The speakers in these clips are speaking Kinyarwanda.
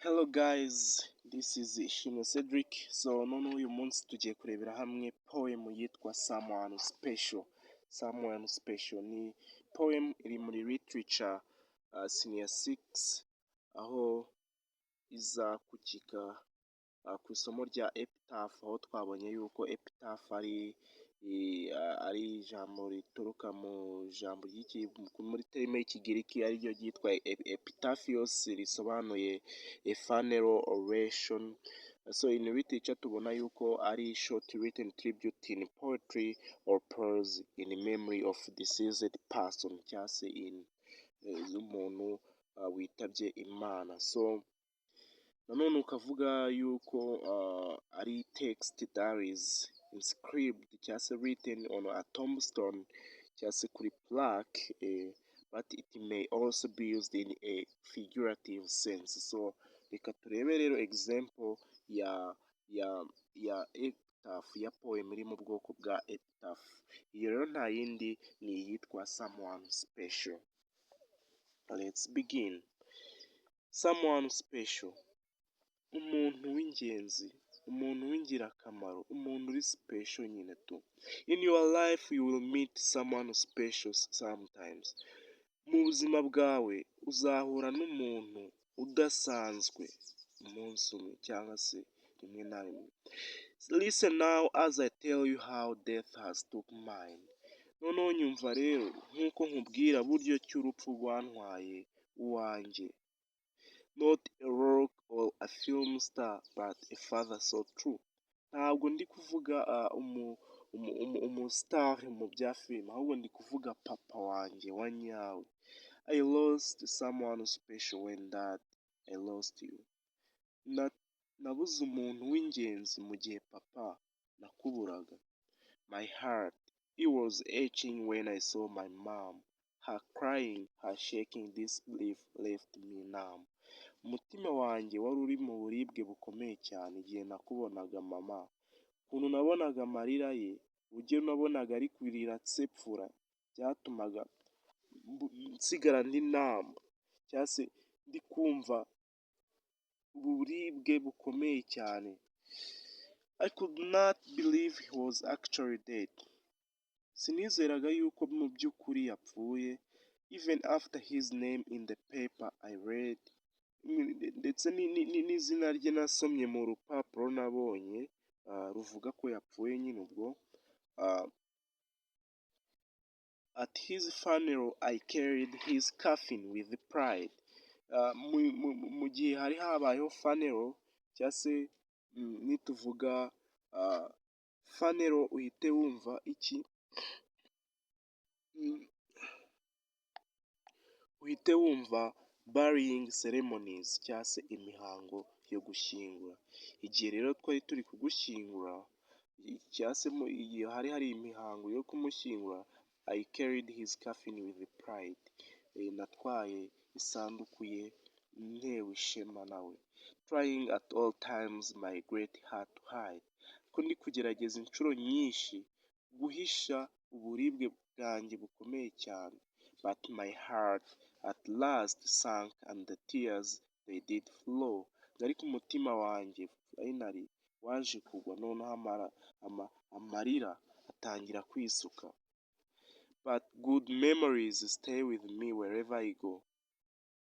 Hello guys, this is Ishimwe Cedric. So none uyu munsi tugiye kurebera hamwe poem yitwa Someone Special. Someone Special ni poem iri muri literature senior 6, aho iza kukika ku isomo rya epitaph, aho twabonye yuko epitaph ari ijambo rituruka mu ijambo muri terme y'Ikigiriki, ariryo ryitwa epitaphios, risobanuye a funeral oration. So in literature tubona yuko ari short written tribute in poetry or prose in memory of deceased person, cyangwa se in z'umuntu witabye Imana. So nanone ukavuga yuko ari text that is inscribed cyangwa se written on a tombstone cyangwa se kuri plaque, but it may also be used in a figurative sense. So reka turebe rero example ya epitaph, ya poem iri mu bwoko bwa epitaph. Iyo rero nta yindi, ni iyitwa Someone Special. Let's begin. Someone special, umuntu w'ingenzi, umuntu w'ingirakamaro, umuntu uri special nyine tu. In your life you will meet someone special sometimes. Mu buzima bwawe uzahura n'umuntu udasanzwe umunsi umwe cyangwa se rimwe na rimwe. Listen now as I tell you how death has took mine. Noneho nyumva rero nk'uko nkubwira buryo ki urupfu rwantwaye uwanjye. Not a rock or a film star, but a father so true. Ntabwo ndi kuvuga umustar mu bya filime, ahubwo ndi kuvuga papa wanjye wa nyawe. I lost someone special when, Dad, I lost you. Nabuze umuntu w'ingenzi mu gihe, papa, nakuburaga. My heart, it was aching when I saw my mom. Her crying, her shaking disbelief left me numb. Umutima wanjye wari uri mu buribwe bukomeye cyane igihe nakubonaga, mama. Ukuntu nabonaga amarira ye, uburyo nabonaga ari kurira ansepfura, byatumaga nsigara ndi numb, cyangwa se ndi kumva uburibwe bukomeye cyane. I could not believe he was actually dead. Sinizeraga yuko mu by'ukuri yapfuye. Even after his name in the paper I read, ndetse n'izina rye nasomye mu rupapuro nabonye ruvuga ko yapfuye nyine ubwo. At his funeral I carried his coffin with pride. Mu gihe hari habayeho funeral, cyangwa se nituvuga funeral uhite wumva iki? Uhite wumva burying ceremonies, cyangwa se imihango yo gushyingura. Igihe rero twari turi kugushyingura, cyangwa se igihe hari hari imihango yo kumushyingura, I carried his coffin with pride. Natwaye isanduku ye ntewe ishema nawe. Trying at all times my great heart to hide. Ko ndi kugerageza inshuro nyinshi guhisha uburibwe bwanjye bukomeye cyane. But my heart at last sank and the tears they did flow. Ariko umutima wanjye finally waje kugwa, noneho amarira atangira kwisuka. But good memories stay with me wherever I go.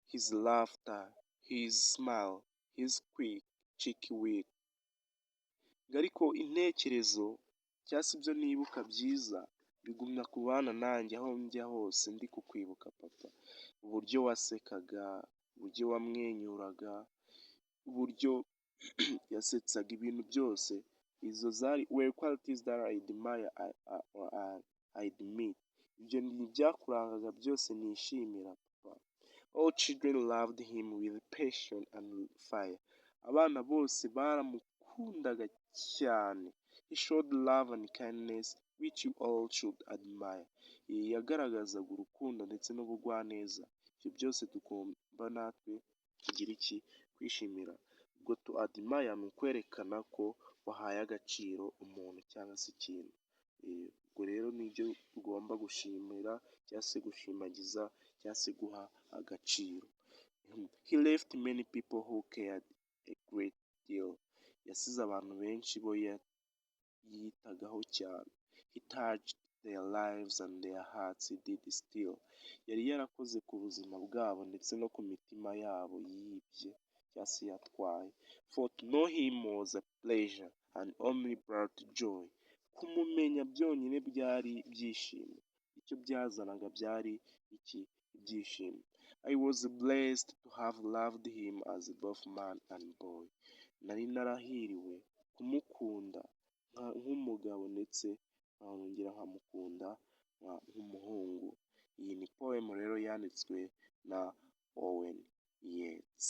His laughter, his smile, his quick, cheeky wit. Ariko intekerezo cyangwa se ibyo nibuka byiza bigumya kubana nanjye aho njya hose ndi kukwibuka, papa. Uburyo wasekaga, uburyo wamwenyuraga, uburyo yasetsaga, ibintu byose, izo zari were qualities that I admire or I admit. Ibyo ni ibyakurangaga byose nishimira, papa. All children loved him with passion and fire. Abana bose baramukundaga cyane. He showed love and kindness which you all should admire. Yagaragazaga urukundo ndetse n'ubugwaneza. Ibyo byose tugomba natwe kugira iki? Kwishimira. Ubwo to admire ni ukwerekana ko wahaye agaciro umuntu cyangwa se ikintu. Ubwo rero nibyo tugomba gushimira cyangwa se gushimagiza cyangwa se guha agaciro. He left many people who cared a great deal. Yasize abantu benshi bo yitagaho cyane. He touched their lives and their hearts he did steal. Yari yarakoze ku buzima bwabo ndetse no ku mitima yabo yibye cyangwa se yatwaye. For to know him was a pleasure and only brought joy. Kumumenya byonyine byari ibyishimo. Icyo byazanaga byari iki? Ibyishimo. I was blessed to have loved him as both man and boy. Nari narahiriwe kumukunda nk'umugabo ndetse nkongera nkamukunda nk'umuhungu. Iyi ni poem rero yanditswe na Owen Yates.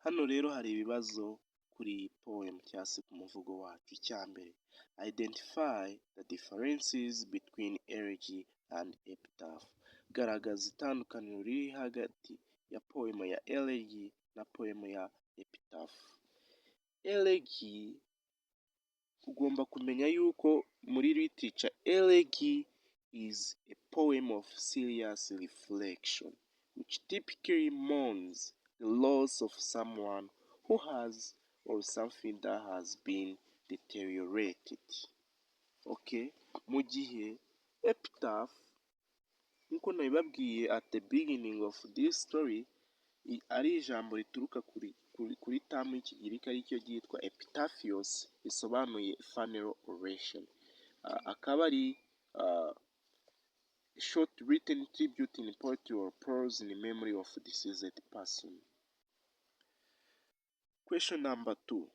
Hano rero hari ibibazo kuri iyi poem cyangwa se ku muvugo wacu. Icya mbere, identify the differences between elegy and epitaph. Garagaza itandukaniro riri hagati ya poem ya elegy na poem ya epitaph. Elegy, ugomba kumenya yuko muri literature, elegy is a poem of serious reflection which typically mourns the loss of someone who has or something that has been deteriorated. Okay? Mu gihe epitaph, nk'uko nabibabwiye at the beginning of this story, ari ijambo rituruka kuri term y'Ikigiriki aricyo ryitwa epitaphios, risobanuye funeral oration. Akaba ari short written tribute in poetry or prose in memory of deceased person. Question number two.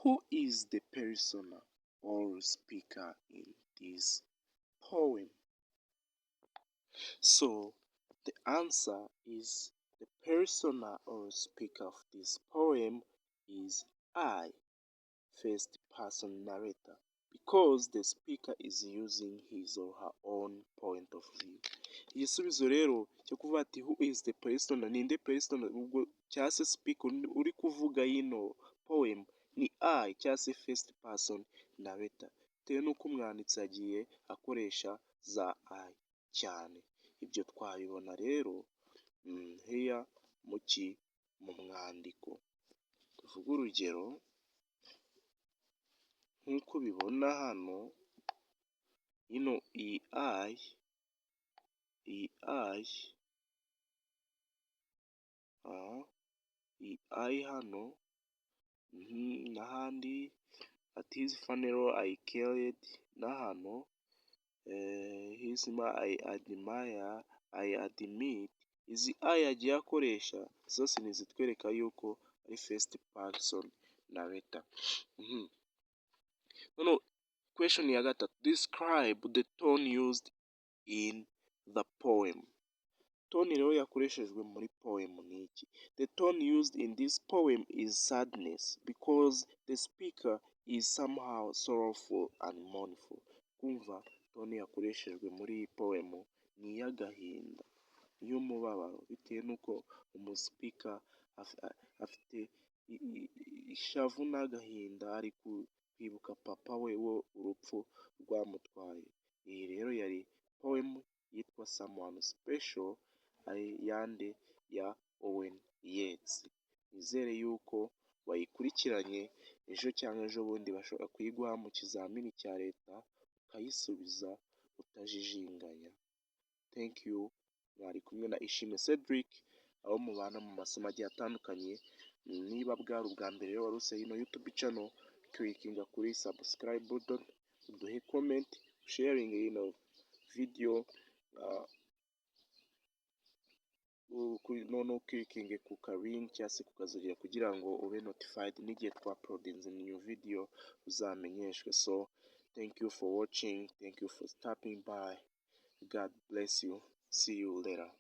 Who is the persona or speaker in this poem? So the answer is the persona or speaker of this poem is I, first person narrator, because the speaker is using his or her own point of view. Igisubizo rero cyo kuvuga ati "Who is the persona?", ninde persona ubwo cyangwa se speaker uri kuvuga yino poem, ni I cyangwa se first person narrator, bitewe n'uko umwanditsi yagiye akoresha za I cyane. Ibyo twabibona rero here muki mu mwandiko. Tuvuge urugero nk'uko ubibona hano, ino iyi I, iyi I, iyi I hano n'ahandi, "At his funeral I carried", na hano "his I admire, I admit", izi I yagiye akoresha zose ni izitwereka yuko ari first person narrator. Noneho question ya gatatu, describe the tone used in the poem. Tone rero yakoreshejwe muri poem ni iki? The tone used in this poem is sadness because the speaker is somehow sorrowful and mournful. Kumva tone yakoreshejwe muri iyi poem ni iy'agahinda, iy'umubabaro, bitewe n'uko umuspeaker afite ishavu n'agahinda, ari kwibuka papa we wo urupfu rwamutwaye. Iyi rero yari poem yitwa "Someone Special" yande? Ya Owen Yates. Nizere yuko wayikurikiranye, ejo cyangwa ejobundi bashobora kuyiguha mu kizamini cya leta ukayisubiza utajijinganya. Thank you, mwari kumwe na Ishimwe Cedric, aho mubana mu masomo agiye atandukanye. Niba bwari ubwa mbere rero wari usuye ino YouTube channel, clickinga kuri subscribe button, uduhe comment, sharing ino video, noneho uclickinge ku karing cyangwa se kukazogera kugira ngo ube notified n'igihe twauploadinze new video uzamenyeshwe. So thank you for watching, thank you for stopping by. God bless you. See you later.